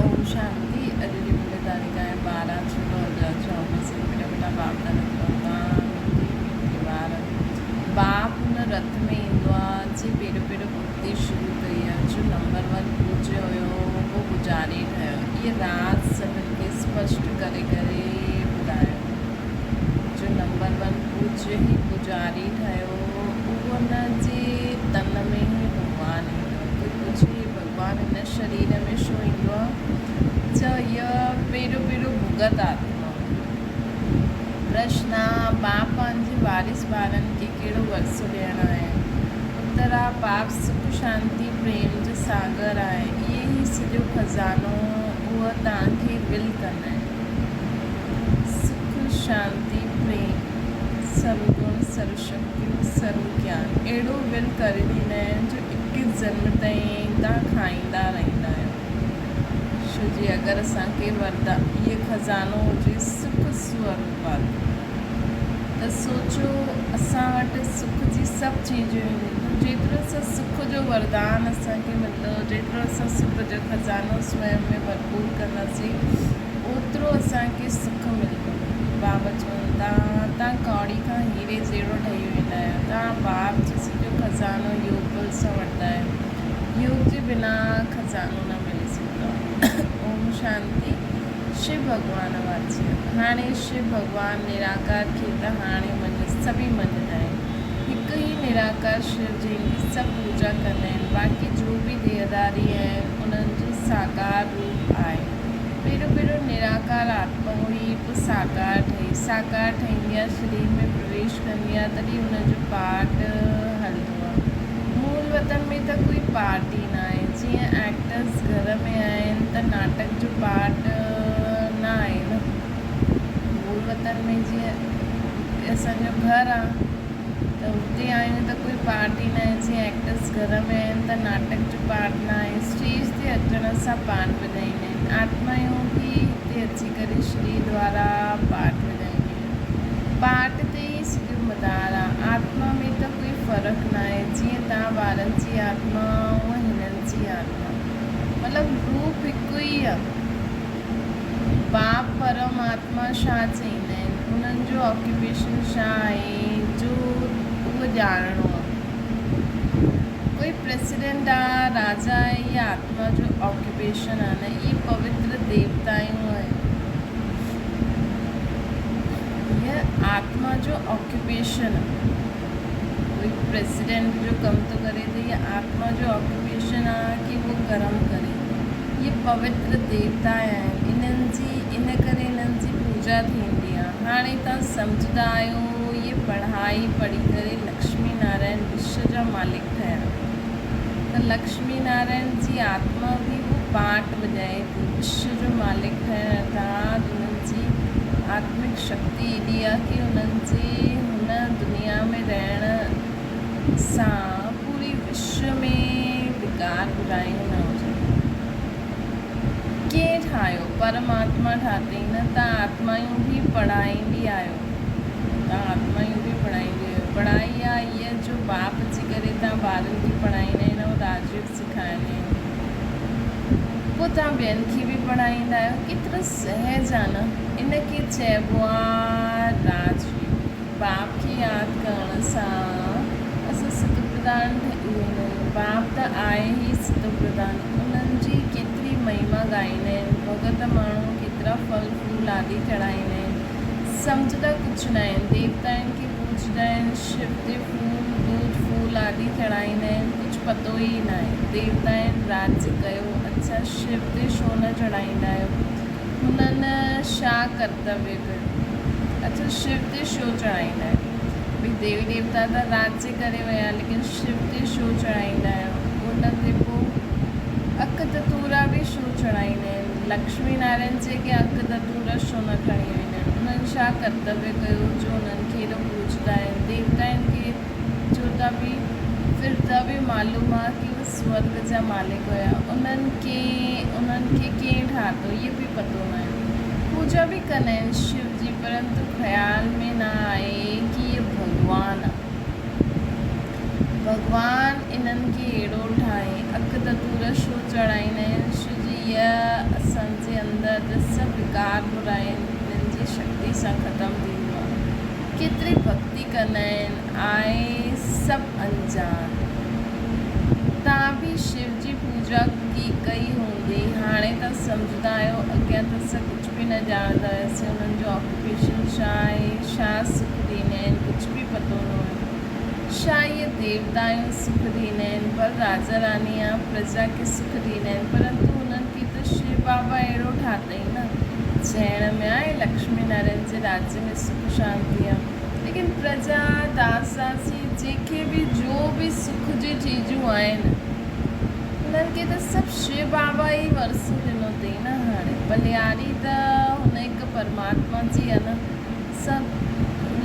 اوم شانتي اڄ جي منهنجي تاريخ آهي 12 ڇهه 2024 سنڌ بيٽا باپ دادا چون ٿا منهنجي مٺي ٻار باپ هن رٿ ۾ ايندو آ جي پهريون پهريون ڀڳتي شروع ڪئي آ جو نمبر ون پوڄيو هيو اهو پوڄاري ٺهيو اهي راز سڀن کي اسپشٽ ڪري ڪري ٻڌايو جو نمبر ون پوڄ هي پوڄاري ٺهيو اهو ان جي تن ۾ ئي ڀڳوان ايندو ڪوئي پڇي ڀڳوان هن شرير ۾ ڇو ايندو آ؟ چئو هيء پهريون پهريون ڀڳت آتما. پرشن آ، باپ پنهنجي وارث ٻارن کي ڪهڙو ورثو ڏيڻ آهي؟ اتر آ، باپ سک شانتي پريم جو ساگر آهي، اهي ئي سڄو خزانو اهو توهان کي ول ڪندا آهن. سک شانتي پريم سرو گڻ سرو شڪتيون سرو گيان اهڙو ول ڪري ڏيندا آهن جو اڪيس جنم تائين توهان کائيندا رهندا آهيو. ڇو جي اگر اسان کي وردا اهي خزانو هجي سک سوروپ آتما ته سوچو اسان وٽ سک جي سڀ چيزون اينديون جيترو اسان سک جو وردان اسان کي ملندو جيترو اسان سک جو خزانو سوئم ۾ ڀرپور ڪنداسين اوترو اسان کي سک ملندو. بابا چون ٿا، تان ڪوڙي کان هيري جهڙو ٺهي ويندا آهيو. تان باپ جو سڄو خزانو يوگ بل سان وٺندا آهيو. يوگ جي بنا خزانو نه ملي سگهندو آهي. اوم شانتي. شو ڀڳوان واچي. هاڻي شو ڀڳوان نراڪار کي ته هاڻي مڃ سڀئي مڃندا آهن. هڪ ئي نراڪار شو جنهن جي سڀ پوڄا ڪندا آهن. باقي جو به ديهداري آهن انهن جو ساڪار روپ آهي. پهريون پهريون نراڪار آتما هئي، پوء ساڪار ٺهي. ساڪار ٺهندي آ، شرير ۾ پرويش ڪندي آ، تڏهن ان جو پارٽ هلندو آ. مول وطن ۾ ته ڪوئي پارٽ ئي ناهي. جيئن ائڪٽرس گهر ۾ آهن ته ناٽڪ جو پارٽ نه آهي نه. مول وطن ۾ جيئن اسان جو گهر آ ته اتي آهيون ته ڪوئي پارٽ ئي ناهي. جيئن ائڪٽرس گهر ۾ آهن ته ناٽڪ جو پارٽ ناهي. اسٽيج تي اچڻ سان پارٽ وڄائيندا آهن. آتمائون به هتي اچي ڪري شرير دوارا پارٽ وڄائينديون آهن. پارٽ تي ئي سڄو مدار آ. آتما ۾ ته ڪوئي فرق ناهي. جيئن توهان ٻارن جي آتما اونئن هنن جي آتما. مطلب روپ هڪ ئي آ. باپ پرم آتما ڇا چئيندا آهن؟ انهن جو آڪيوپيشن ڇا آهي جو اهو ڄاڻڻو آ. ڪوئي پريسيڊنٽ آ، راجا آهي يا آتما جو آڪيوپيشن آ نه اهي پوتر ديوتائون آهن. هيء آتما جو آڪيوپيشن آ. ڪوئي پريسيڊنٽ جو ڪم ٿو ڪري ته هيء آتما جو آڪيوپيشن آ ڪي اهو ڪرم ڪري. اهي پوتر ديوتا آهن. انهن جي ان ڪري انهن جي پوڄا ٿيندي آ. هاڻي توهان سمجهندا آهيو اهي پڙهائي پڙهي ڪري لڪشمي نارائڻ وشو جا مالڪ ٺهيا ته لڪشمي نارائڻ جي آتما به اهو پارٽ وڄائي ٿي. وشو جو مالڪ ٺهڻ ارٿات انهن جي آتمڪ شڪتي ايڏي آ ڪي انهن جي هن دنيا ۾ رهڻ سان پوري وشو ۾ وڪار برايون نه هجن. ڪنهن ٺاهيو؟ پرماتما ٺاتئين نه؟ تان آتمايون به پڙهائيندي آهيو. تان آتمايون به پڙهائيندي آهيو. پڙهائي آ هيء جو باپ جي ڪري تان ٻارن کي پڙهائيندا آهن ۽ راجيوگ سکائيندا آهن. پوء تان ٻين کي به پڙهائيندا آهيو. ڪيترو سهج آ نه؟ ان کي چئبو آ راجيوگ. باپ کي ياد ڪرڻ سان اسان ستوپرڌان ٺهي ويندا آهيون. باپ ته آهي ئي ستوپرڌان. انهن جي ڪيتري مهما ڳائيندا آهن. ڀڳت ماڻهو ڪيترا ڦل ڦول آدي چڙهائيندا آهن. سمجهندا ڪجهه ناهن. ديوتائن کي پوڄندا آهن. شو تي ڦول، دوڌ ڦول آدي چڙهائيندا آهن. ڪجهه پتو ئي ناهي. ديوتائن راڄ ڪيو. اڇا شو تي ڇو نه چڙهائيندا آهيو؟ هنن ڇا ڪرتويه ڪيو؟ اڇا شو تي ڇو چڙهائيندا آهيو؟ ڀئي ديوي ديوتا ته راڄ ڪري ويا ليڪن شو تي ڇو چڙهائيندا آهيو؟ ان تي پوء اک ڌتورا به ڇو چڙهائيندا آهن؟ لڪشمي نارائڻ جي اڳيان اک ڌتورا ڇو نه کڻي ويندا آهن؟ انهن ڇا ڪرتويه ڪيو جو انهن کي ايڏو پوڄندا آهن؟ ديوتائن کي جو ته به ڦر ته به معلوم آ ڪي هو سورڳ جا مالڪ هيا انهن کي انهن کي ڪنهن ٺاتو اهو به پتو ناهي. پوڄا به ڪندا آهن شو جي پرنتو خيال ۾ نه آهي ڪي اهي ڀڳوان آ. ڀڳوان انهن کي اهڙو ٺاهي اک ڌتور ڇو چڙهائيندا آهن شو جي اها اسان اندر ته سڀ وڪار براين انهن جي شڪتي سان ختم ٿيندو آهي. ڪيتري ڀڳتي ڪندا آهن، آهي سڀ انجان. توهان به شو جي پوڄا ڪي ڪئي هوندي، هاڻي توهان سمجهندا آهيو، اڳيان ته اسان ڪجهه به نه ڄاڻندا هياسين، انهن جو آڪوپيشن ڇا آهي، ڇا سک ڏيندا آهن، ڪجهه به پتو نه هيو. ڇا اهي ديوتا آهن سک ڏيندا آهن، ڀل راجا راڻي يا پرجا کي سک ڏيندا آهن، پرنتو انهن کي ته شو بابا اهڙو ٺاتئين نه. چئڻ ۾ آهي لڪشمي نارائڻ جي راجيه ۾ سک شانتي آهي. ليڪن پرجا، داس داسي، جنهن کي به جو به سک جي چيزون آهن، انهن کي ته سڀ شو بابا ئي ورثو ڏنو اٿئي نه. هاڻي بلياري ته هن هڪ پرماتما جي آهي نه. سڀ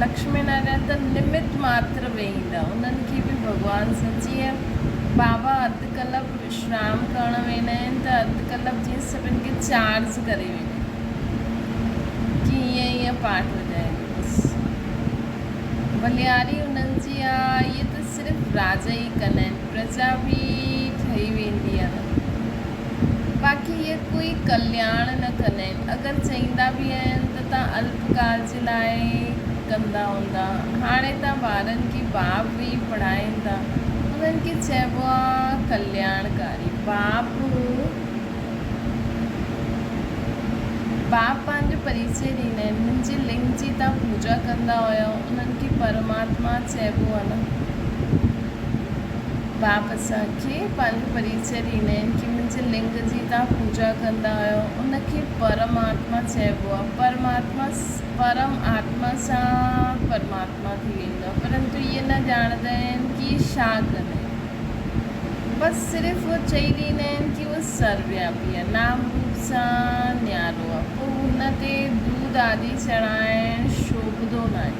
لڪشمي نارائڻ ته نمت ماتر ويهيندا، انهن کي به ڀڳوان سان جيئن بابا اڌ ڪلپ وشرام ڪرڻ ويندا آهن ته اڌ ڪلپ جيئن سڀن کي چارج ڪري ويندا آهن ڪي هيئن هيئن پاٺ وڄائجو بس ڀلياري انهن جي آ اهي ته صرف راجا ئي ڪندا آهن پرجا به ٺهي ويندي آ نه باقي اهي ڪوئي ڪلياڻ نه ڪندا آهن اگر چئيندا به آهن ته تان الپ ڪال جي لاء ڪندا هوندا هاڻي تان ٻارن کي باب به پڙهائين ٿا انهن کي چئبو آ ڪلياڻڪاري باپ باپ پنهنجو پريچي ڏيندا آهن منهنجي لنگ جي تان پوڄا ڪندا هيا انهن کي پرماتما چئبو آ نه. باپ اسان کي پنهنجو پريچي ڏيندا آهن ڪي منهنجي لنگ جي تان پوڄا ڪندا آهيو ان کي پرماتما چئبو آ پرماتما پرم آتما سان پرماتما ٿي ويندو آ پرنتو اهي نه ڄاڻندا آهن ڪي اهي ڇا ڪندا آهن بس صرف اهو چئي ڏيندا آهن ڪي اهو سروياپي آ نام روپ سان نيارو آ پوء ان تي دود آدي چڙهائڻ شوڀندو ناهي.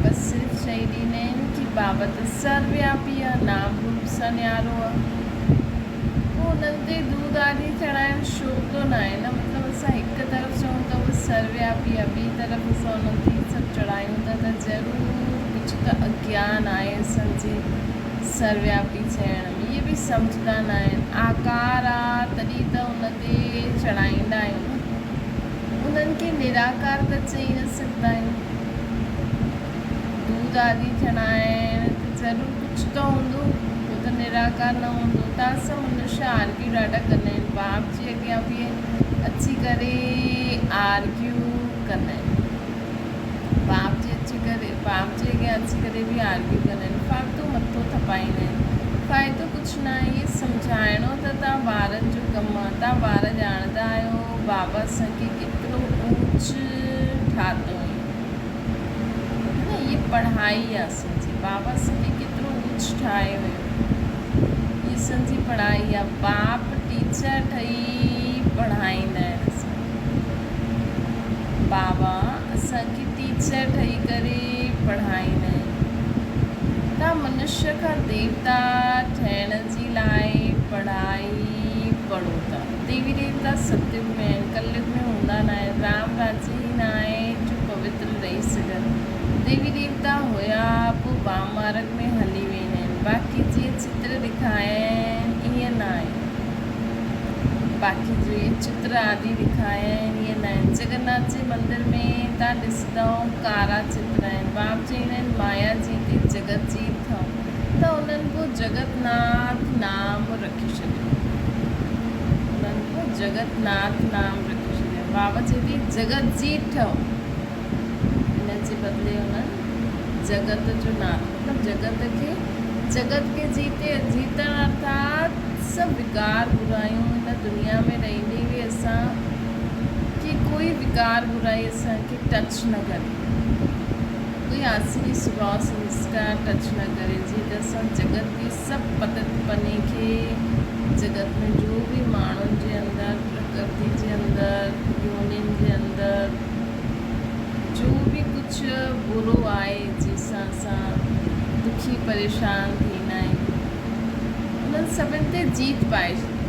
بس صرف چئي ڏيندا آهن ڪي بابا ته سروياپي آ، نام روپ سان نيارو آ. پوء انهن تي دود آدي چڙهائڻ شوڀندو ناهي نه. مطلب اسان هڪ طرف چئون ته اهو سروياپي آ، ٻي طرف اسان انهن تي هي سڀ چڙهايون ٿا ته ضرور ڪجهه ته اگيان آهي اسان جي سروياپي چئڻ ۾. اهي به سمجهندا ناهن. آڪار آ تڏهن ته ان تي چڙهائيندا آهيون نه. انهن کي نراڪار ته چئي نه سگهندا آهيون. دود آدي چڙهائڻ ته ضرور ڪجهه ته هوندو، اهو ته نراڪار نه هوندو. تان سڀ منشيه آرگيو ڏاڍا ڪندا آهن. باپ جي اڳيان به اچي ڪري آرگيو ڪندا آهن. باپ جي اچي ڪري باپ جي اڳيان اچي ڪري به آرگيو ڪندا آهن. فالتو مٿو ٿپائيندا آهن. فائدو ڪجهه ناهي. اهي سمجهائڻو ته تان ٻارن جو ڪم آ. تان ٻار ڄاڻندا آهيو بابا اسان کي ڪيترو اوچ ٺاتو هئي. نه اهي پڙهائي آ اسان جي. بابا اسان کي ڪيترو اوچ ٺاهيو هيو. اهي اسان جي پڙهائي آ. باپ ٽيچر ٺهي پڙهائيندا آهن اسان کي. بابا اسان کي ٽيچر ٺهي ڪري پڙهائيندا آهن. تان منشيه کان ديوتا ٺهڻ جي لاء پڙهائي پڙهو ٿا. ديوي ديوتا ستيگ ۾ آهن، ڪليگ ۾ هوندا ناهن. رام راجيه ئي ناهي جو پوتر رهي سگهن. ديوي ديوتا هيا پوء وام مارگ ۾ هلي ويندا آهن. باقي جيئن چتر ڏيکايا آهن ائين ناهي. باقي جيئن چتر آدي ڏيکايا آهن ائين ناهن. جگناٿ جي مندر ۾ تان ڏسندؤ ڪارا چتر آهن. باپ چئيندا آهن مايا جيتي جڳت جيت ٿئو ته انهن پوء جڳت ناٿ نام رکي ڇڏيو. انهن پوء جڳت ناٿ نام رکي ڇڏيو. بابا چئي ٿي جڳت جيت ٺهو. ان جي بدلي انهن جڳت جو ناٿ مطلب جڳت کي جڳت کي جيتي جيتڻ ارٿات سڀ وڪار برايون هن دنيا ۾ رهندي به اسان کي ڪوئي وڪار برائي اسان کي ٽچ نه ڪري. ڪوئي آسري سڀاء سنسڪار ٽچ نه ڪري جيئن ته اسان جڳت جي سڀ پتت پني کي جڳت ۾ جو به ماڻهن جي اندر پرڪرتي جي اندر يونين جي اندر جو به ڪجهه برو آهي جنهن سان اسان دکي پريشان ٿيندا آهيون انهن سڀن تي جيت پائي ڇڏيون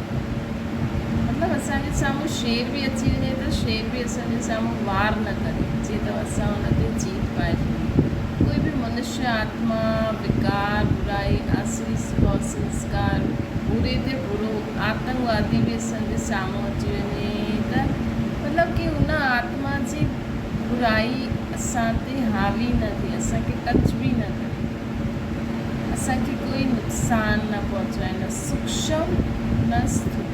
مطلب اسان جي سامهون شير به اچي وڃي ته شير به اسان جي سامهون وار نه ڪري جيئن ته اسان ان تي جيت پائي ڇڏيون. ڪوئي به منشيه آتما، وڪار، برائي، آسري سڀاء، سنسڪار، بري تي برو آتنگوادي به اسان جي سامهون اچي وڃي ته مطلب ڪي ان آتما جي برائي اسان تي حاوي نه ٿئي، اسان کي ٽچ به نه ڪري، اسان کي ڪوئي نقصان نه پهچائي، نه سوڪشم نه اسٿول.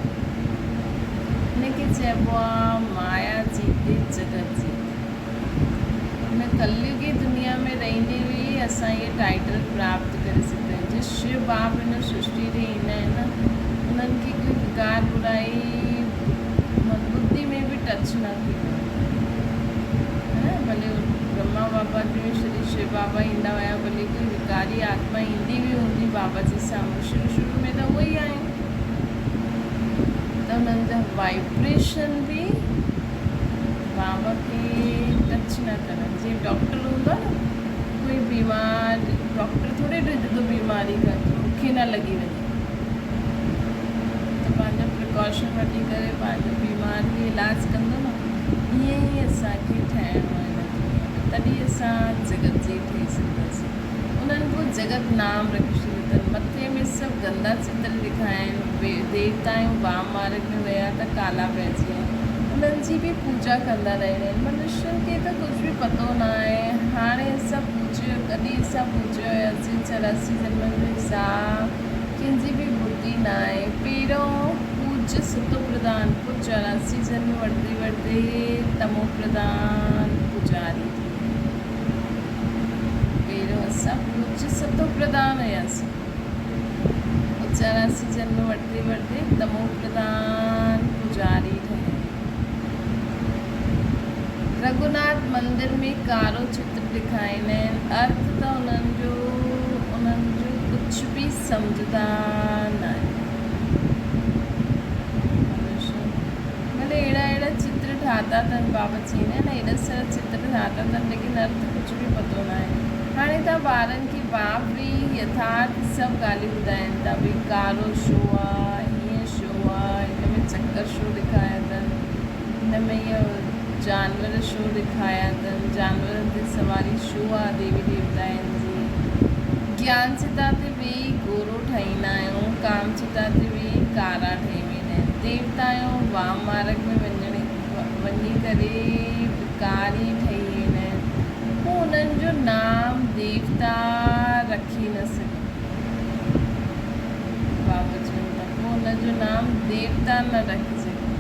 ان کي چئبو آ مايا جيتي جڳت جيتي. هن ڪليوگي دنيا ۾ رهندي به اسان اهي ٽائيٽل پراپت ڪري سگهندا آهيون. جي شو باپ هن سرشٽي تي ايندا آهن نه انهن کي ڪوئي وڪار برائي ٻڌي ۾ به ٽچ نه ٿيندو آهي نه ڀلي برهما بابا جي شري شو بابا ايندا هيا ڀلي ڪوئي وڪاري آتما ايندي به هوندي بابا جي سامهون شروع شروع ۾ ته اهي ئي آهن ته انهن جا وائبريشن به بابا کي ٽچ نه ڪرن جيئن ڊاڪٽر هوندو آهي نه ڪوئي بيمار ڊاڪٽر ٿوري ڊڄندو بيماري کان ڪي مون کي نه لڳي وڃي ته پنهنجو پريڪاشن وٺي ڪري پنهنجو بيمار کي علاج ڪندو نه ائين ئي اسان کي ٺهڻو آهي هن دنيا ۾ تڏهن اسان جڳت جي ٺهي سگهنداسين انهن پوء جڳت نام رکي ڇڏيو اٿن مٿي ۾ سڀ گندا چتر لکايائين ديوتائون وام مارگ ۾ ويا ته ڪالا پئجي ويا. انهن جي به پوڄا ڪندا رهيا آهن. منشين کي ته ڪجهه به پتو نه آهي. هاڻي اسان پوڄيو، ڪڏهن اسان پوڄيو هياسين 84 جنمن جو حساب ڪنهن جي به ٻڌي نه آهي. پهريون پوڄ ستو پرڌان، پوء 84 جنم وٺندي وٺندي تمو پرڌان پوڄاري ٿي ويا. پهريون اسان پوڄ ستو پرڌان هياسين. 84 جنم وٺندي وٺندي تمو پرڌان پوڄاري ٺهيا. رگهوناٿ مندر ۾ ڪارو چتر ڏيکاريندا آهن. ارٿ ته انهن جو انهن جو ڪجهه به سمجهندا ناهن. ڀلي اهڙا اهڙا چتر ٺاتا اٿن بابا چئيندا آهن نه ايڏا سارا چتر ٺاتا اٿن ليڪن ارٿ ڪجهه به پتو ناهي. هاڻي ته ٻارن کي باپ به يٿارٿ سڀ ڳالهيون ٻڌائين ٿا ڀئي ڪارو شو آ هيئن شو آ هن ۾ چڪر شو ڏيکاريا اٿن هن ۾ اهو جانور شو ڏيکاريا اٿن جانورن تي سواري شو آ ديوي ديوتائن جي گيان چتا تي ويهي گورو ٺهيندا آهيون ڪام چتا تي ويهي ڪارا ٺهي ويندا آهن ديوتائون وام مارگ ۾ وڃڻ وڃي ڪري وڪاري ٺهي ويندا آهن هو انهن جو نام ديوتا رکي نه سگهيو. بابا چون ٿا پوء ان جو نام ديوتا نه رکي سگهيو.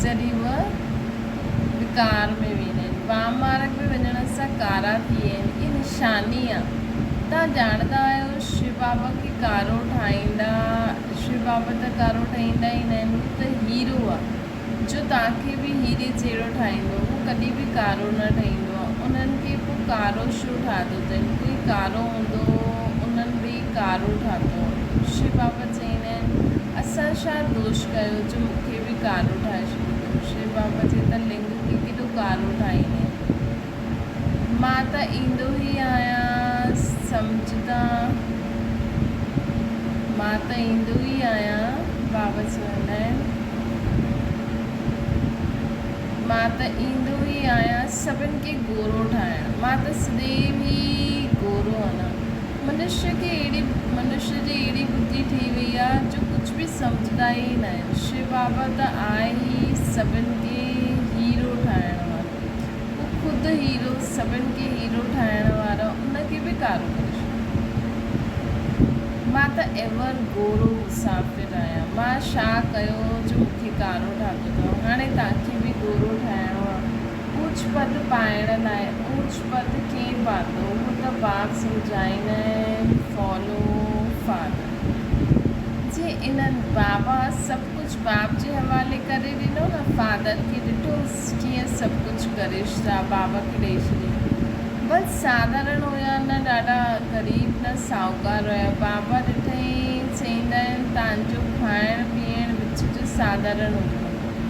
جڏهن هو وڪار ۾ ويندا آهن. وام مارگ ۾ وڃڻ سان ڪارا ٿي ويا آهن. اها نشاني آهي. توهان ڄاڻندا آهيو شو بابا کي ڪارو ٺاهيندا. شو بابا ته ڪارو ٺاهيندا ئي نه آهن. هو ته هيرو آهي. جو توهان کي به هيري جهڙو ٺاهيندو، هو ڪڏهن به ڪارو نه ٺهيندو آهي. انهن کي پوء ڪارو ڇو ٺاهيو اٿن؟ ڪوئي ڪارو هوندو هو، انهن به ڪارو ٺاهيو هو. شو بابا چئيندا آهن، اسان ڇا دوش ڪيو جو مون کي به ڪارو ٺاهي ڇڏيو اٿن؟ شو بابا چئي ٿا، لنگ کي ڪيڏو ڪارو ٺاهيندين؟ مان ته ايندو ئي آهيان، سمجهندا، مان ته ايندو ئي آهيان، بابا چوندا آهن. مان ته ايندو ئي آهيان سڀن کي گورو ٺاهڻ. مان ته سديو ئي گورو آهيان. منشيء کي اهڙي منشيء جي اهڙي ٻڌي ٺهي وئي آهي جو ڪجهه به سمجهندا ئي ناهن. شو بابا ته آهي ئي سڀن کي هيرو ٺاهڻ وارو. هو خود هيرو، سڀن کي هيرو ٺاهڻ وارو، ان کي به ڪارو ڪري ڇڏيو. مان ته ايور گورو مسافر آهيان. مان ڇا ڪيو جو مون کي ڪارو ٺاهيو اٿو. هاڻي توهان کي به گورو ٺاهڻو آهي. اوچ پد پائڻ لاء اوچ پد ڪنهن پاتو؟ هو ته باپ سمجهائيندا آهن، فالو فادر. جي انهن بابا سڀ ڪجهه باپ جي حوالي ڪري ڏنو نه، فادر کي ڏٺو ڪيئن سڀ ڪجهه ڪرشتا بابا کي ڏئي ڇڏيائين. بس ساڌارڻ هيا نه ڏاڍا غريب نه ساهوڪار هيا. بابا ڏٺئي چئيندا آهن تان جو کائڻ پيئڻ وچ جو ساڌارڻ هجڻو کپي.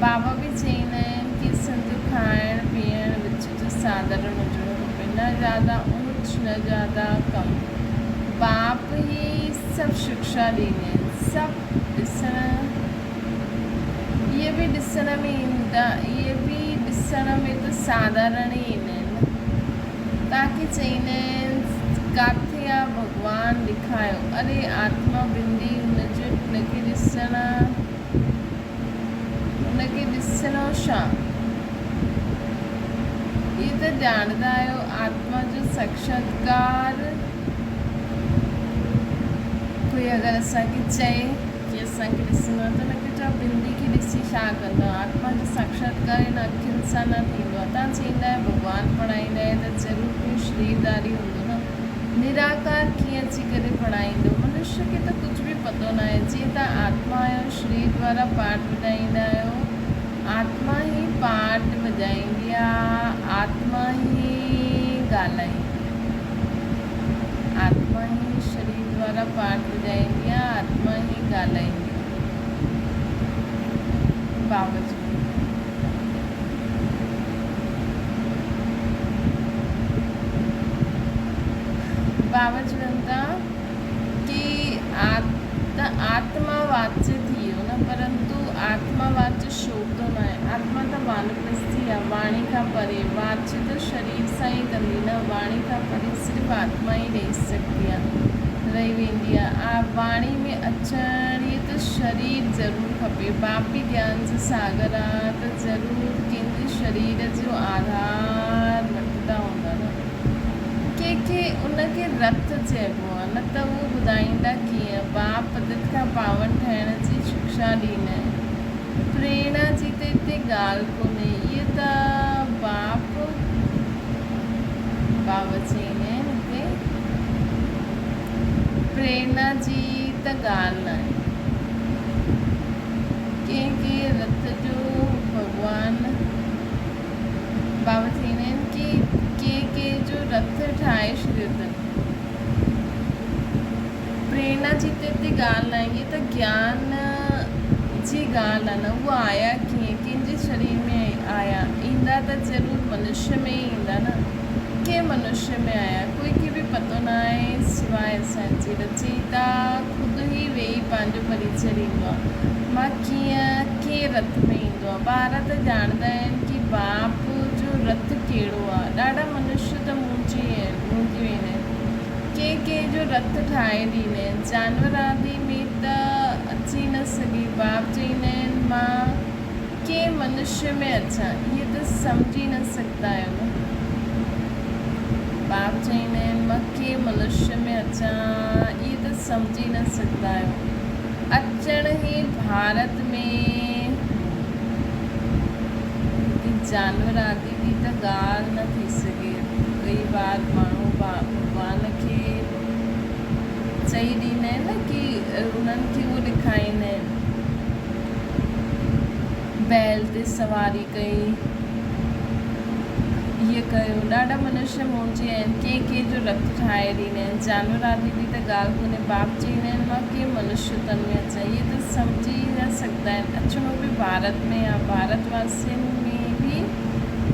بابا به چئيندا آهن ڪي اسان جو کائڻ پيئڻ وچ جو ساڌارڻ هجڻو کپي نه زياده اونچ نه زياده ڪم. باپ هي سڀ شڪشا ڏيندا آهن. سڀ ڏسڻ. اهي به ڏسڻ ۾ ايندا، اهي به ڏسڻ ۾ ته ساڌارڻ ئي ايندا آهن نه. توهان کي چئيندا آهن ڪاٿي آ ڀڳوان ڏکايو. اري آتما بندي هن جو هن کي ڏسڻ هن کي ڏسڻو ڇا؟ اهي ته ڄاڻندا آهيو آتما جو ساڪشاتڪار ڪوئي اگر اسان کي چئي ڪي اسان کي ڏسڻو آهي ته ان کي چئو بندي کي ڏسي ڇا ڪندؤ؟ آتما جو ساڪشاتڪار هن اکين سان نه ٿيندو آهي. توهان چئيندا آهيو ڀڳوان پڙهائيندا آهي ته ضرور ڪوئي شريرڌاري هوندو نه. نراڪار ڪيئن اچي ڪري پڙهائيندو؟ منشيه کي ته ڪجهه به پتو ناهي. جيئن توهان آتما آهيو، شرير دوارا پاٺ وڄائيندا آهيو. آتما ئي پاٺ وڄائيندي آهي، آتما ئي ڳالهائيندي آهي. آتما ئي شرير دوارا پاٺ وڄائيندي آهي، آتما ئي ڳالهائيندي آهي. باوجود. بابا چون ٿا ڪي ته آتما واچ ٿي ويو نه پرنتو آتما واچ شوڀندو ناهي آتما ته وانپرسٿي آ واڻي کان پري واچ ته شرير سان ئي ڪندي نه واڻي کان پري صرف آتما ئي رهي سگهندي آ رهي ويندي آ آ واڻي ۾ اچڻ يه ته شرير ضرور کپي باپ به گيان جو ساگر آ ته ضرور ڪنهن جي شرير جو آڌار وٺندا هوندا نه. ڪنهن کي ان کي رٿ چئبو آ نه ته اهو ٻڌائيندا ڪيئن؟ باپ پتت کان پاون ٺهڻ جي شڪشا ڏيندا آهن. پريرڻا جي ته هتي ڳالهه ڪونهي. اهي ته باپ بابا چئيندا آهن هتي پريرڻا جي ته ڳالهه ناهي. ڪنهن کي رٿ جو ڀڳوان بابا چئيندا آهن ڪي ڪي ڪي جو رٿ ٺاهي ڇڏيو اٿن. پريرڻا جي ته هتي ڳالهه ناهي، هيء ته گيان جي ڳالهه آهي نه. اهي آيا ڪيئن، ڪنهن جي شرير ۾ آيا؟ ايندا ته ضرور منشيه ۾ ئي ايندا نه. ڪنهن منشيه ۾ آيا؟ ڪوئي کي به پتو نه آهي سواء اسان جي. رچيتا خود ئي ويهي پنهنجو پريچيه ڏيندو آهي. مان ڪيئن، ڪنهن رٿ ۾ ايندو آهي. ٻار ته ڄاڻندا آهن ڪي باپ جو رٿ ڪهڙو آهي. ڏاڍا منشيه ته منهنجي منهنجي ويندا آهن. ڪنهن ڪنهن جو رٿ ٺاهي ڏيندا آهن. جانور آدي ۾ ته اچي نه سگهي. باپ چئيندا آهن مان ڪنهن منشيه ۾ اچان. اهي ته سمجهي نه سگهندا آهيو نه. باپ چئيندا آهن مان ڪنهن منشيه ۾ اچان. اهي ته سمجهي نه سگهندا آهيو. اچڻ ئي ڀارت ۾ هتي جانور آدي جي ته ڳالهه نه ٿي سگهي. ڪئي بار ماڻهو ڀڳوان کي چئي ڏيندا آهن نه ڪي انهن کي اهو ڏيکاريندا آهن بيل تي سواري ڪئي هيء ڪيو ڏاڍا منشيه منهنجي آهن ڪنهن ڪنهن جو رٿ ٺاهي ڏيندا آهن جانور آدي جي ته ڳالهه ڪونهي باپ چئيندا آهن مان ڪنهن منشيه تن ۾ اچان اهي ته سمجهي ئي نه سگهندا آهن اچڻو به ڀارت ۾ آ ڀارت واسين ۾ به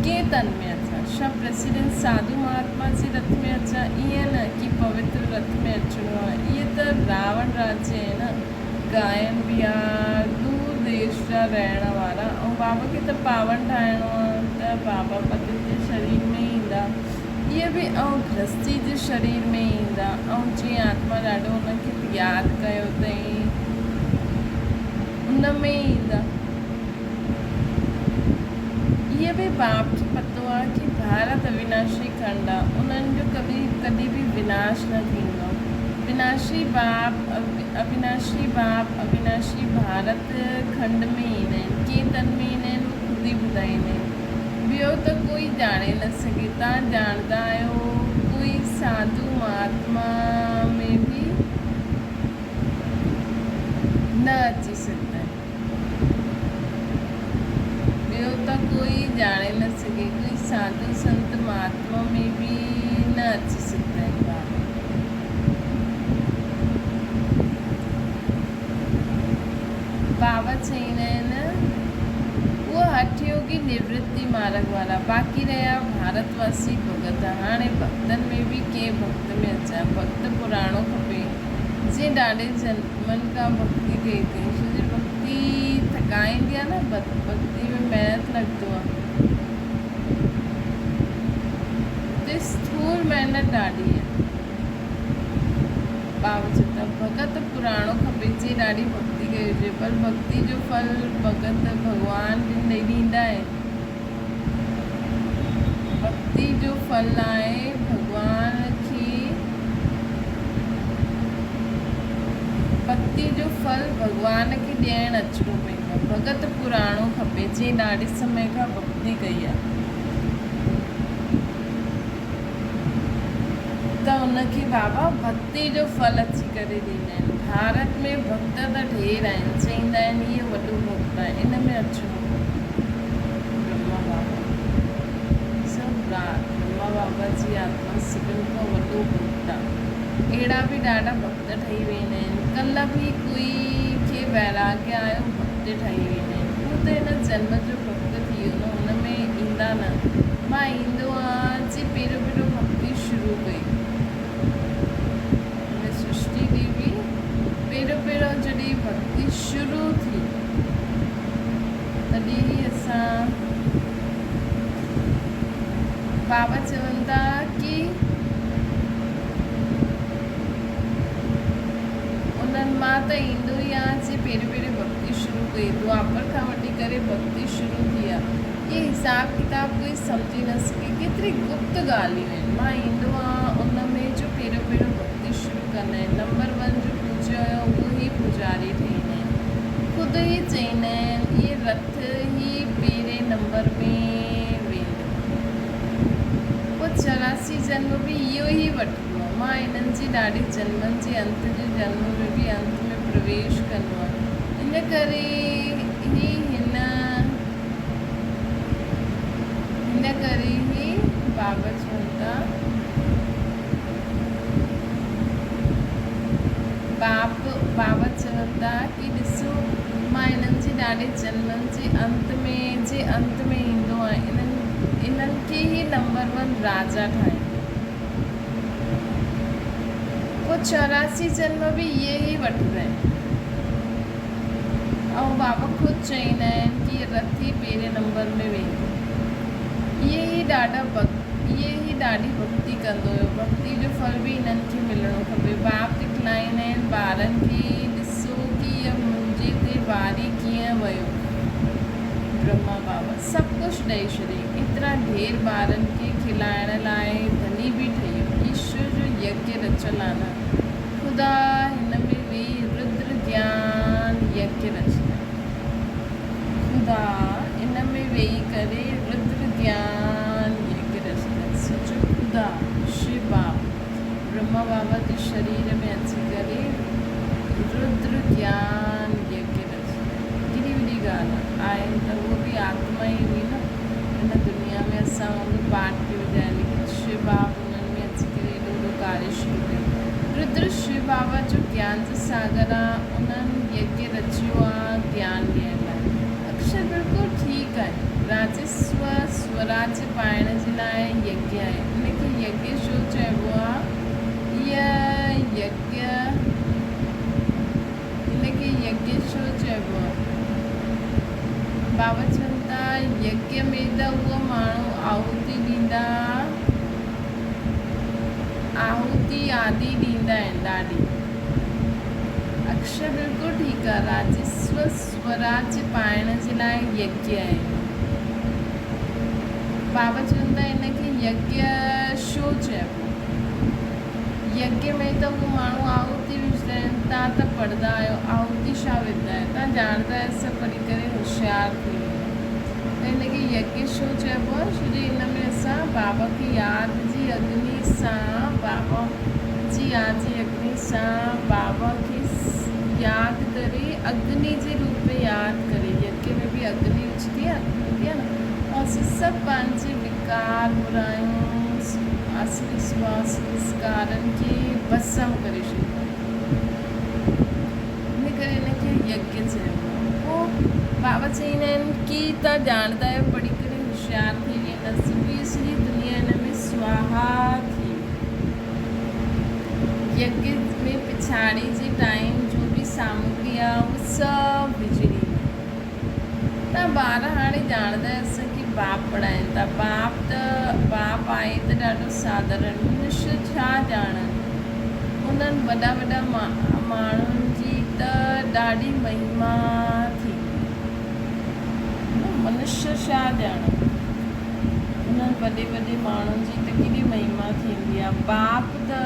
ڪنهن تن ۾ اچان ڇا پريسيڊنٽ ساڌو مهاتما جي رٿ ۾ اچان ائين نه ڪي پوتر رٿ ۾ اچڻو آ اهي ته راوڻ راجيه آهي نه گائن به آ دور ديش جا رهڻ وارا ۽ بابا کي ته پاون ٺاهڻو آ ته بابا پتت جي شرير ۾ ئي ايندا اهي به ۽ گرهستي جي شرير ۾ ئي ايندا ۽ جيئن آتما ڏاڍو ان کي ياد ڪيو اٿئي ان ۾ ئي ايندا. اهي به باپ کي پتو آ ڪي ڀارت اويناشي کنڊ آ انهن جو ڪبي ڪڏهن به وناش نه ٿيندو. وناشي باپ اويناشي باپ اويناشي ڀارت کنڊ ۾ ايندا آهن ڪنهن تن ۾ ايندا آهن اهو خود ئي ٻڌائيندا آهن ٻيو ته ڪوئي ڄاڻي نه سگهي تان ڄاڻندا آهيو ڪوئي ساڌو مهاتما ۾ به نه اچي سگهندا آهن. ٻيو ته ڪوئي ڄاڻي نه سگهي، ڪوئي ساڌو سنت مهاتما ۾ به نه اچي سگهندا آهن. بابا. بابا چئيندا آهن، اهو هٺ يوگي نورتي مارڳ وارا، باقي رهيا ڀارت واسي ڀڳت. هاڻي ڀڳتن ۾ به ڪنهن ڀڳت ۾ اچان؟ ڀڳت پراڻو کپي. جنهن ڏاڍي جنمن کان ڀڳتي ڪئي اٿئي، ڇو جو ڀڳتي ٿڪائيندي آهي نه، ڀڳتي ۾ محنت لڳندو آهي. هتي اسٿول محنت ڏاڍي آهي. بابا چئي ٿا ڀڳت پراڻو کپي جنهن ڏاڍي ڀڳتي ڪئي هجي پر ڀڳتي جو ڦل ڀڳت ڀڳوان ڏيندا آهن. ڀڳتي جو ڦل آهي ڀڳوان کي ڀڳتي جو ڦل ڀڳوان کي ڏيڻ اچڻو پوندو آهي. ڀڳت پراڻو کپي جنهن ڏاڍي سمي کان ڀڳتي ڪئي آهي. ته ان کي بابا ڀڳتي جو ڦل اچي ڪري ڏيندا آهن. ڀارت ۾ ڀڳت ته ڍير آهن، چئيندا آهن هيء وڏو ڀڳت آهي، ان ۾ اچڻو ڪونهي. برهما بابا سڀ رات برهما بابا جي آتما سڀن کان وڏو ڀڳت آهي. اهڙا به ڏاڍا ڀڳت ٺهي ويندا آهن. ڪلهه به ڪوئي کي ويراڳ آيو ڀڳت ٺهي ويندا آهن. هو ته هن جنم جو ڀڳت ٿي ويو نه، ان ۾ ايندا نه. مان ايندو آهيان جي پهريون پهريون ڀڳتي شروع ڪئي. هن سرشٽي ديوي پهريون پهريون جڏهن ڀڳتي شروع ٿي تڏهن ئي اسان بابا چون ٿا ڪي انهن مان ته ايندو ئي آهيان جي پهريون پهريون ڀڳتي شروع ڪئي دوآپر کان وٺي ڪري ڀڳتي شروع ٿي آهي. اهي حساب ڪتاب ڪوئي سمجهي نه سگهي. ڪيتري گپت ڳالهيون آهن. مان ايندو آهيان ان ۾ جو پهريون پهريون ڀڳتي شروع ڪندا آهن. نمبر ون جو پوڄيو هيو اهو ئي پوڄاري ٺهيندا آهن. خود ئي چئيندا آهن اهي رٿ ئي پهرين نمبر ۾ ويندو. پوء 84 جنم به اهو ئي وٺبو آهي. مان انهن جي ڏاڍي جنمن جي انت جي جنم ۾ به انت ۾ پرويش ڪندو آهيان. ان ڪري ئي هن. ان ڪري ئي بابا چون ٿا، باپ بابا چون ٿا ڪي ڏسو مان انهن جي ڏاڍي جنمن جي انت ۾ جي انت ۾ ايندو آهيان انهن انهن کي ئي نمبر ون راجا ٺاهيندو. پوء 84 جنم به اهي ئي وٺندا آهن. ۽ بابا خود چئيندا آهن ڪي رٿ ئي پهرين نمبر ۾ ويندو. اهي ئي ڏاڍا اهي ئي ڏاڍي ڀڳتي ڪندو هيو. ڀڳتي جو ڦل به انهن کي ملڻو کپي. باپ دکلائيندا آهن ٻارن کي ڏسو ڪي اهو منهنجي تي واري ڪيئن ويو. برهما بابا سڀ ڪجهه ڏئي ڇڏيائين. ايترا ڍير ٻارن کي کلائڻ لاء ڌني به ٺهي ويو. ايشور جو يگيه رچيل آهي نه. خدا هن ۾ ويهي ردر گيان يگيه رچندا. خدا ان ۾ ويهي ڪري ردر گيان يگيه رچندا. سوچو خدا، شو باب، برهما بابا جي شرير ۾ اچي ڪري ردر گيان يگيه رچندا. ڪيڏي وڏي ڳالهه آهي. آهن ته هو به آتما ئي هئي نه. هن دنيا ۾ اسان وانگر پاٺ پيو وڄائي ليڪن شو باب انهن ۾ اچي ڪري ايڏو وڏو ڪاريه شروع ڪيو. ردر شو بابا جو گيان جو ساگر آ، انهن يگيه رچيو آ گيان ڏيڻ لاء. اڪشر بلڪل ٺيڪ آهي. راجسو سوراج پائڻ جي لاء يگيه آهي. ان کي يگيه ڇو چئبو آ؟ هيء يگيه ان کي يگيه ڇو چئبو آ؟ بابا چون ٿا يگيه ۾ ته اهو ماڻهو آهوتي ڏيندا آهوتي آدي ڏيندا آهن ڏاڍي. اڪشر بلڪل ٺيڪ آ راجسو سوراج پائڻ جي لاء يگيه آهي. بابا چون ٿا ان کي يگيه ڇو چئبو؟ يگيه ۾ ته هو ماڻهو آهوتي وجهندا آهن، تان ته پڙهندا آهيو، آهوتي ڇا وجهندا آهيو؟ تان ڄاڻندا آهيو سڀ پڙهي ڪري هوشيار ٿي ويندا. ته ان کي يگيه ڇو چئبو آهي؟ ڇو جو ان ۾ اسان بابا کي ياد جي اگني سان بابا جي ياد جي اگني سان بابا کي ياد ڪري اگني جي روپ ۾ ياد ڪري يگيه ۾ به اگني اڇتي آهي هوندي آهي نه ۽ اسين سڀ پنهنجي وڪار برايون آسري سواس وسڪارن کي ڀسم ڪري ڇڏيندا آهيون. ان ڪري ان کي يگيه چئبو آهي. پوء بابا چئيندا آهن ڪي توهان ڄاڻندا آهيو پڙهي ڪري هوشيار ٿي وينداسين. پوء هيء سڄي دنيا ان ۾ سواها ٿي ويندي. يگيه ۾ پڇاڙي جي ٽائيم جو به سامگري آهي اهو سڀ وجهي ڏيندا آهن. تان ٻار هاڻي ڄاڻندا آهن اسان کي باپ پڙهائين ٿا. باپ ته باپ آهي ته ڏاڍو ساڌارڻ منشيه ڇا ڄاڻن. انهن وڏا وڏا ماڻهن جي ته ڏاڍي مهما ٿيندي. منشيه ڇا ڄاڻن؟ انهن وڏي وڏي ماڻهن جي ته ڪيڏي مهما ٿيندي آهي. باپ ته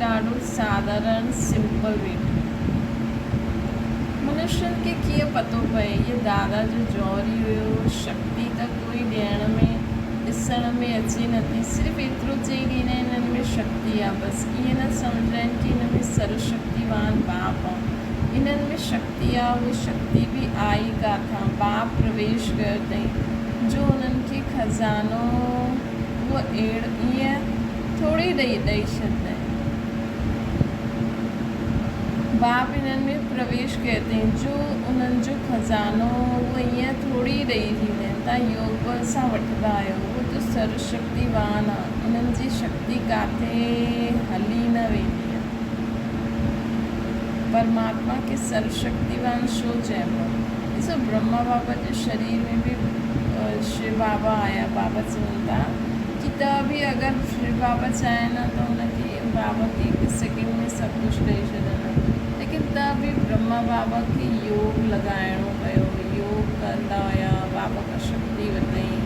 ڏاڍو ساڌارڻ سمپل ويٺو. منشين کي ڪيئن پتو پئي؟ هيء دادا جو جوهري هيو. شڪتي ته ڪوئي ڏيڻ ۾ ڏسڻ ۾ اچي نٿي. صرف ايترو چئي ڏيندا آهن هن ۾ شڪتي آ. بس ائين نه سمجهائين ڪي هن ۾ سرو شڪتيوان باپ آ. انهن ۾ شڪتي آ، اها شڪتي به آئي ڪاٿان؟ باپ پرويش ڪيو اٿئين جو انهن کي خزانو اهو ائين ٿوري ڏئي ڇڏيندائين. باپ انهن ۾ پرويش ڪيو اٿئين جو انهن جو خزانو اهو ائين ٿوري ڏئي ٿيندا آهن. تان يوگ بل سان وٺندا آهيو. اهو ته سرو شڪتيوان آ. انهن جي شڪتي ڪاٿي هلي نه ويندي آ. پرماتما کي سرو شڪتيوان ڇو چئبو آ؟ ڏسو برهما بابا جي شرير ۾ به شو بابا آيا. بابا چون ٿا ڪي ته به اگر شو بابا چاهين ها ته ان کي بابا کي هڪ سيڪنڊ ۾ سڀ ڪجهه ڏئي ڇڏن ها ليڪن ته به برهما بابا کي يوگ لڳائڻو پيو يوگ ڪندا هيا بابا کان شڪتي ورتائين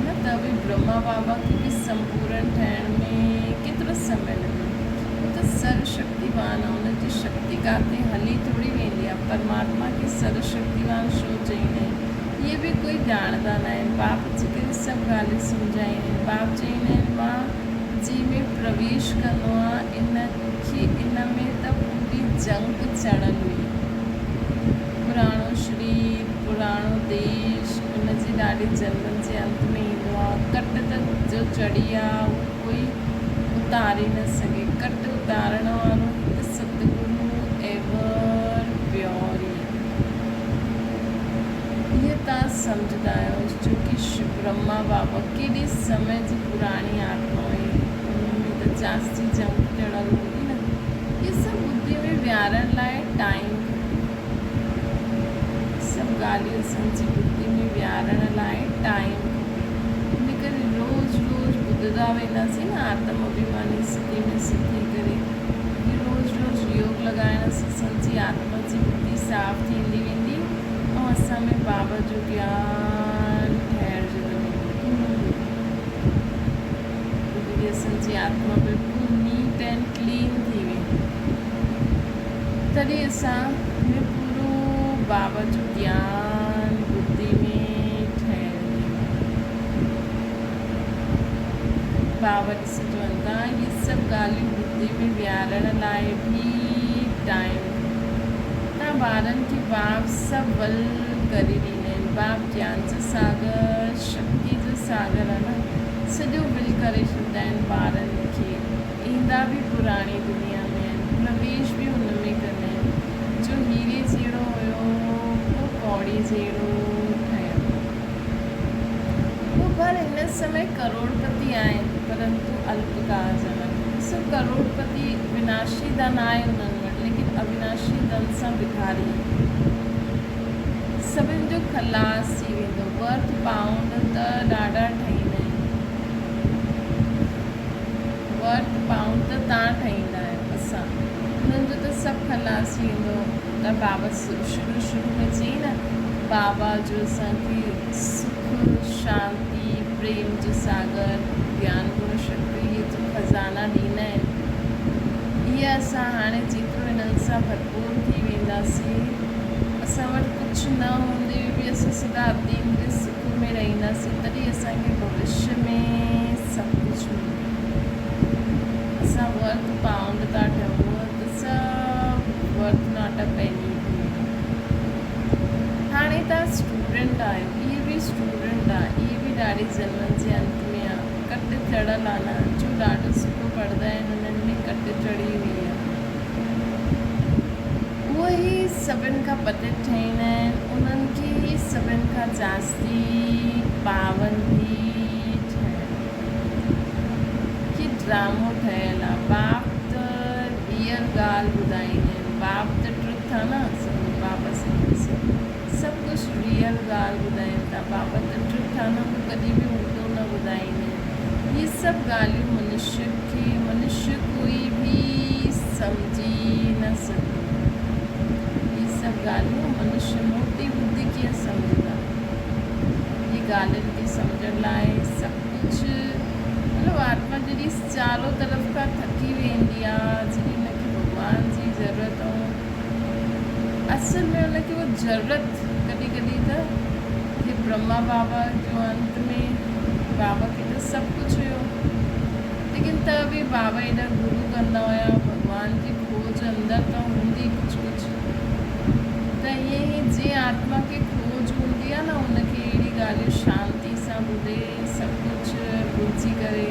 نه ته به برهما بابا کي به سمپورن ٺهڻ ۾ ڪيترو سمي لڳو هو ته سرو شڪتيوان آهي ان جي شڪتي ڪاٿي هلي ٿوري ويندي آهي پرماتما کي سرو شڪتيوان ڇو چئيندا آهن اهي به ڪوئي ڄاڻندا ناهن باپ جي ڪري سڀ ڳالهيون سمجهائيندا آهن باپ چئيندا آهن مان جي ۾ پرويش ڪندو آهيان ان کي ان ۾ ته پوري جنگ چڙهيل هئي. پراڻو شرير، پراڻو ديش، ان جي ڏاڍي جنمن جي انت ۾ ايندو آهي. ڪٽ ته جو چڙهي آ اهو ڪوئي اتاري نه سگهي. ڪٽ اتارڻ وارو هڪ ستگرو ايور پيور ئي آهي. اهي توهان سمجهندا آهيو ڇو ڪي شو برهما بابا ڪيڏي سمي جي پراڻي آتما هئي ان ۾ ته جاستي جنگ چڙهيل هوندي نه اهي سڀ ٻڌي ۾ ويهارڻ لاء ٽائيم کپي سڀ ڳالهيون اسان جي ٻڌي ۾ ويهارڻ لاء ٽائيم کپي ان ڪري روز روز ٻڌندا وينداسين نه آتم اڀيماني سٿي ۾ سٿي ڪري روز روز يوگ لڳائڻ سان اسان جي آتما جي ٻڌي صاف ٿيندي ويندي ۽ اسان ۾ بابا جو گيان ٺهرجندو ويندو. ڌيري اسان جي آتما بلڪل نيٽ اينڊ ڪلين ٿي ويندي. تڏهن اسان ۾ پورو بابا جو گيان ٻڌي ۾ ٺهرجي ويندو. بابا ڏسي چون ٿا اهي سڀ ڳالهيون ٻڌي ۾ ويهارڻ لاء به ٽائيم کپي. تان ٻارن کي باپ سڀ ول ڪري ڏيندا آهن. باپ گيان جو ساگر، شڪتي جو ساگر آهي نه، سڄو ول ڪري ڇڏيندا آهن ٻارن کي. ايندا به پراڻي دنيا ۾ آهن، پرويش به ان ۾ ڪندا آهن. جو هيري جهڙو هيو، اهو ڪوڙي جهڙو ٺهيو. هو ڀل هن سمي ڪروڙپتي آهن، پرنتو الپڪال جا آهن. ڏسو ڪروڙپتي وناشي ڌن آهي انهن وٽ، ليڪن اويناشي ڌن سان بکاري آهن. سڀن جو خلاص ٿي ويندو. ورٿ پائونڊ ته ڏاڍا ٺهيندا آهن. ورٿ پائونڊ ته تان ٺهيندا آهيو اسان. انهن جو ته سڀ خلاص ٿي ويندو. ته بابا شروع شروع ۾ چئي نه بابا جو اسان کي سک، شانتي، پريم جو ساگر، گيان گڻ شڪتي اهي جو خزانا ڏيندا آهن. اهي اسان هاڻي جيترو انهن سان ڀرپور ٿي وينداسين، اسان وٽ ڪجهه نه هوندي به اسان سدا اتيندريه سک ۾ رهنداسين، تڏهن اسان کي ڀوشيه ۾ سڀ ڪجهه ملندو. اسان ورٿ پائونڊ ٿا ٺهيون، اهو ته سڀ ورٿ not a پيني ٿي ويندو. هاڻي توهان اسٽوڊنٽ آهيو، اهي به اسٽوڊنٽ آ، اهي به ڏاڍي جنمن جي انت ۾ آ، ڪٽ چڙهيل آ نه، جو ڏاڍو سٺو پڙهندا آهن انهن ۾ ڪٽ چڙهي هئي آ. اهي ئي سڀن کان پتيت ٺهيندا آهن، انهن کي ئي سڀن کان جاستي پاون به ٺهڻو. هي ڊرامو ٺهيل آ، باپ ته ريئل ڳالهه ٻڌائيندا آهن، باپ ته ٽروٿ آ نه، بابا سائين ڏسو سڀ ڪجهه ريئل ڳالهه ٻڌائين ٿا، بابا ته ٽروٿ آ نه، هو ڪڏهن به الٽو نه ٻڌائيندا آهن. هي سڀ ڳالهيون منشيه کي منشيه ڪوئي به سمجهي نه سگهندو. هي سڀ ڳالهيون منشيه موٽي ٻڌي ڪيئن سمجهندا؟ هي ڳالهين کي سمجهڻ لاء سڀ ڪجهه مطلب آتما جڏهن چارو طرف کان ٿڪي ويندي آ، جڏهن ان کي ڀڳوان جي ضرورت ۽ اصل ۾ ان کي اها ضرورت ڪڏهن ڪڏهن ته هي برهما بابا جو انت ۾ بابا کي ته سڀ ڪجهه هيو ليڪن ته به بابا ايڏا گرو ڪندا هيا ڀڳوان جي کوج اندر ته هوندي ڪجهه ڪجهه ته ائين ئي جنهن آتما کي کوج هوندي آهي نه ان کي اهڙي ڳالهيون شانتي سان ٻڌي سڀ ڪجهه ڀلجي ڪري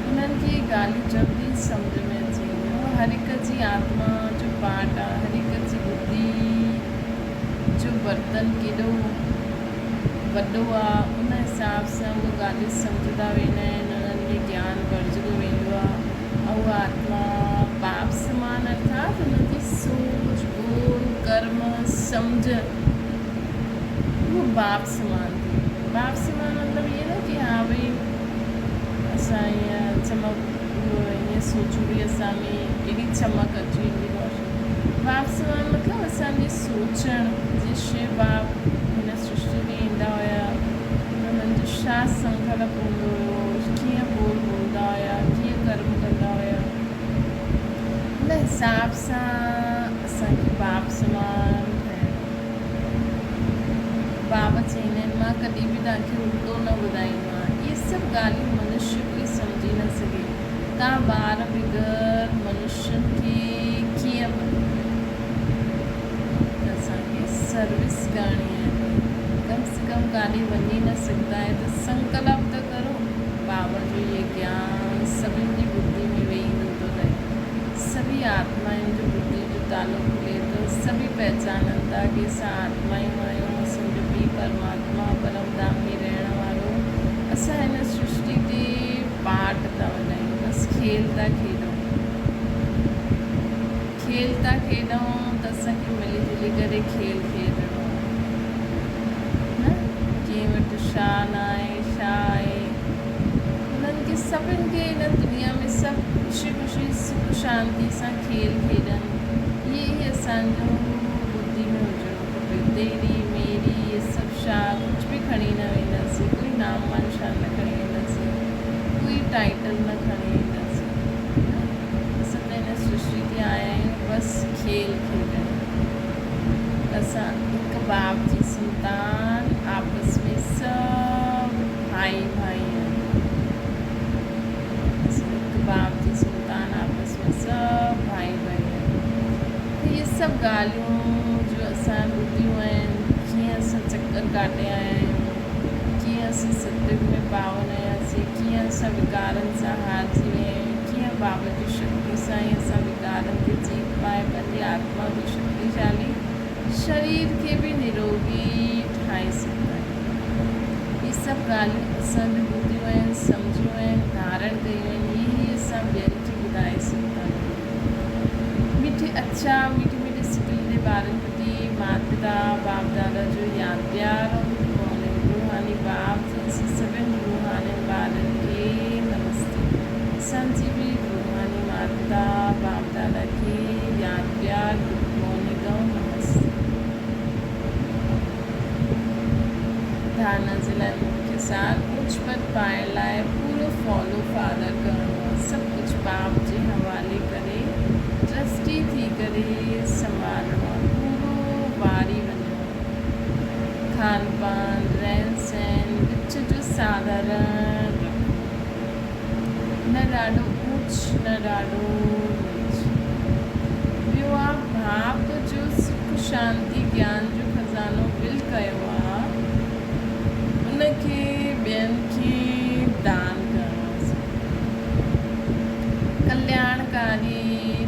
انهن کي اهي ڳالهيون جلدي سمجهه ۾ اچي وينديون. اهو هر هڪ جي آتما جو پارٽ آهي، هر هڪ جي ٻڌي جو برتن ڪيڏو وڏو آهي، ان حساب سان اهي ڳالهيون سمجهندا ويندا آهن، انهن ۾ گيان ڀرجندو ويندو آهي ۽ اها آتما باپ سمان ارٿات ان جي سوچ، ٻول، ڪرم، سمجهه اهو باپ سمان ٿي ويندو آهي. باپ سمان مطلب ائين نه ڪي ها ڀئي اسان ائين چمڪ ائين سوچون ڀئي اسان ۾ ايڏي چمڪ اچي ويندي روشني. باپ سمان مطلب اسان جي سوچڻ جيئن شو باپ هن سرشٽي ۾ ايندا هيا ته انهن جو ڇا سنڪلپ هوندو هيو، ڪيئن ٻول ٻولندا هيا، ڪيئن ڪرم ڪندا هيا، ان حساب سان اسان کي باپ سمان ٺهڻو آهي. بابا چئيندا آهن، مان ڪڏهن به توهان کي الٽو نه ٻڌائيندو آهيان. اهي سڀ ڳالهيون منشيه ڪوئي سمجهي نه سگهي. توهان ٻار بغير منشين کي ڪيئن ٻڌايو ته اسان کي سروس ڪرڻي آهي. ڪم سي ڪم ڪاڏي وڃي نه سگهندا آهيو ته سنڪلپ ته ڪرو. بابا جو اهي گيان سڀن جي ٻڌي ۾ ويهي هوندو رهي. سڀئي آتمائن جو ٻڌي جو تالو کلي ٿو، سڀئي پهچانن ٿا ڪي اسان آتمائون آهيون، اسان جو پيء پرماتما پرم ڌام ۾ رهڻ وارو، اسان هن سرشٽي تي پاٽ ٿا وڄايون، بس کيل ٿا کيڏون، کيل ٿا کيڏون ته اسان کي ملي جلي ڪري کيل کيڏڻو آهي نه، ڪنهن وٽ ڇا نه آهي، ڇا آهي. انهن کي سڀن کي هن دنيا ۾ سڀ خوشي خوشي سک شانتي سان کيل کيڏن اهي ئي اسان جو ٻڌي ۾ هجڻو کپي تيري ميري اهي سڀ شا ڪجهه به کڻي نه وينداسين ڪوئي نام مانشان نه کڻي وينداسين ڪوئي ٽائيٽل نه کڻي وينداسين نه اسان ته هن سرشٽي تي آيا آهيون بس کيل کيڏڻ اسان هڪ باپ جي سنتان آپس ۾ سڀ ڀائي ڀائي آهيون. اسان هڪ باپ جي سنتان آپس ۾ سڀ ڀائي ڀائي آهيون. ته اهي سڀ ڳالهيون جو اسان ٻڌيون آهن، ڪيئن اسان چڪر ڪاٽي آيا آهيون، ڪيئن اسين ستيگ ۾ پاون هياسين، ڪيئن اسان وڪارن سان هارجي ويا آهيون، ڪيئن بابا جي شڪتي سان ئي اسان وڪارن تي جيت پائي پنهنجي آتما جو شڪتيشالي شرير کي به نروڳي ٺاهي سگهندا آهيون. هي سڀ ڳالهيون اسان به ٻڌيون آهن، سمجهيون آهن، ڌارڻ ڪيون آهن، اهي ئي اسان ٻين کي ٻڌائي سگهندا آهيون. مٺي اڇا مٺي مٺي سڪيلڌي ٻارن پرتي مات پتا باپ دادا جو ياد پيار ۽ گڊ مارننگ روحاني باپ جن سي سڀن روحانين ٻارن کي نمستي اسان جي به روحاني مات پتا باپ دادا کي ياد پيار گڊ مارننگ ۽ نمستي. ڌارڻا جي لاء مکيه سار اوچ پد پائڻ لاء پورو فالو فادر ڪرڻو آ سڀ ڪجهه باپ جي حوالي ڪري ٽرسٽي ٿي ڪري سنڀالڻو آ پورو واري وڃڻو آ کان پان رهن سهن وچ جو ساڌارڻ رکڻو آ نه ڏاڍو اوچ نه ڏاڍو نيچ ٻيو آ باپ جو سک شانتي گيان جو خزانو ول ڪيو آ ان کي ٻين کي دان ڪرڻو آ ڪلياڻڪاري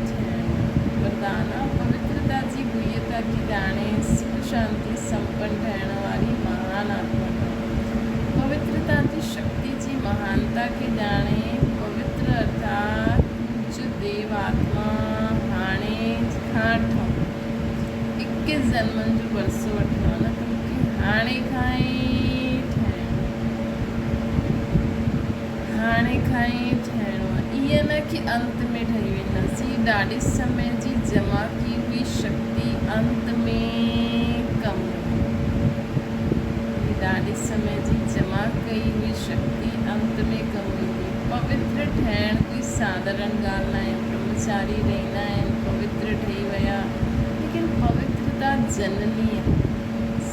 ٿيڻو آ وردان آ پوترتا جي گهيتا کي ڄاڻي سک شانتي سمپن ٺهڻ واري مهان آتما ٺهڻو پوترتا جي شڪتي جي مهانتا کي ڄاڻي پوتر ارٿات پوجيه ديو آتما هاڻي کان ٺهون. اڪيس جنمن جو ورثو وٺڻو آهي نه ته مون کي هاڻي کان ئي ٺهڻو آهي. هاڻي کان ئي ٺهڻو آهي. ائين نه ڪي انت ۾ ٺهي ويندس. ڏينداسين. ڏاڍي سمي جي جمع ڪي هئي شڪتي انت ۾ ڪم ايندي. ڏاڍي سمي جي جمع ڪئي هئي شڪتي انت ۾ ڪم ايندي. پوتر ٺهڻ ڪوئي ساڌارڻ ڳالهه ناهي. برهمچاري رهندا آهن، پوتر ٺهي ويا، ليڪن پوترتا جنني آهي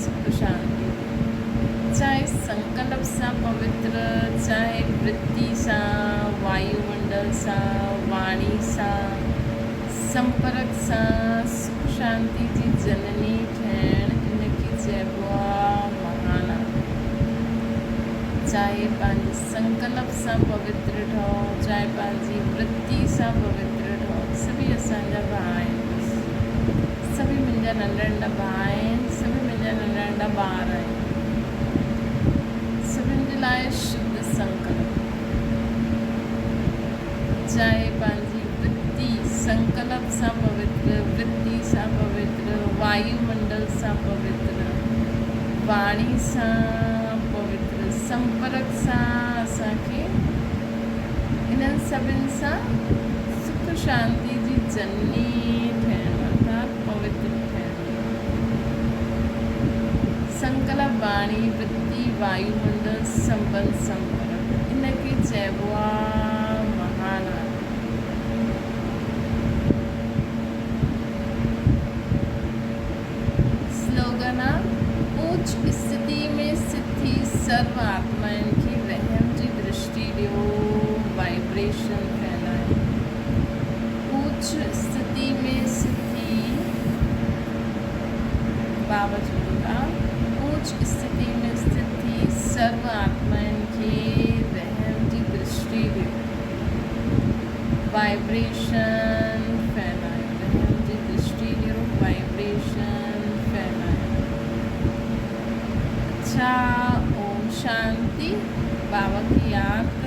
سک شانتي جي. چاهي سنڪلپ سان پوتر، چاهي ورتي سان، وايو منڊل سان، واڻي سان، سمپرڪ سان سک شانتي جي جنني ٺهڻ ان کي چئبو آ مهان آتما. چاهي پنهنجي سنڪلپ سان پوتر ٺهو، چاهي پنهنجي ورتي سان پوتر ٺهو. سڀئي اسان جا ڀاء آهن بس. سڀئي منهنجا ننڍا ننڍا ڀاء آهن، سڀئي منهنجا ننڍا ننڍا ٻار آهن. سڀن جي لاء شڌ سنڪلپ. چاهي پنهنجي ورتي سنڪلپ سان پوتر، ورتي سان پوتر، وايو منڊل سان پوتر، واڻي سان پوتر، سمپرڪ سان اسان کي انهن سڀن سان سک شانتي جي جنني ٺهڻو ارٿات پوتر ٺهڻو آهي. سنڪلپ، واڻي، ورتي، وايو منڊل، سنٻنڌ، سمپرڪ ان کي چئبو آ مهان آتما. سلوگن آ اوچ استٿي ۾ استٿ ٿي سرو آتمائن کي رحم جي درشٽي ڏيو، وائبريشن ڦهلايو. اوچ استٿي ۾ استٿ ٿي بابا چون ٿا اوچ استٿي ۾ استٿ ٿي سرو آتمائن کي رحم جي درشٽي ڏيو، وائبريشن ڦهلايو. رحم جي درشٽي ڏيو، وائبريشن ڦهلايو. اڇا اوم شانتي. بابا کي ياد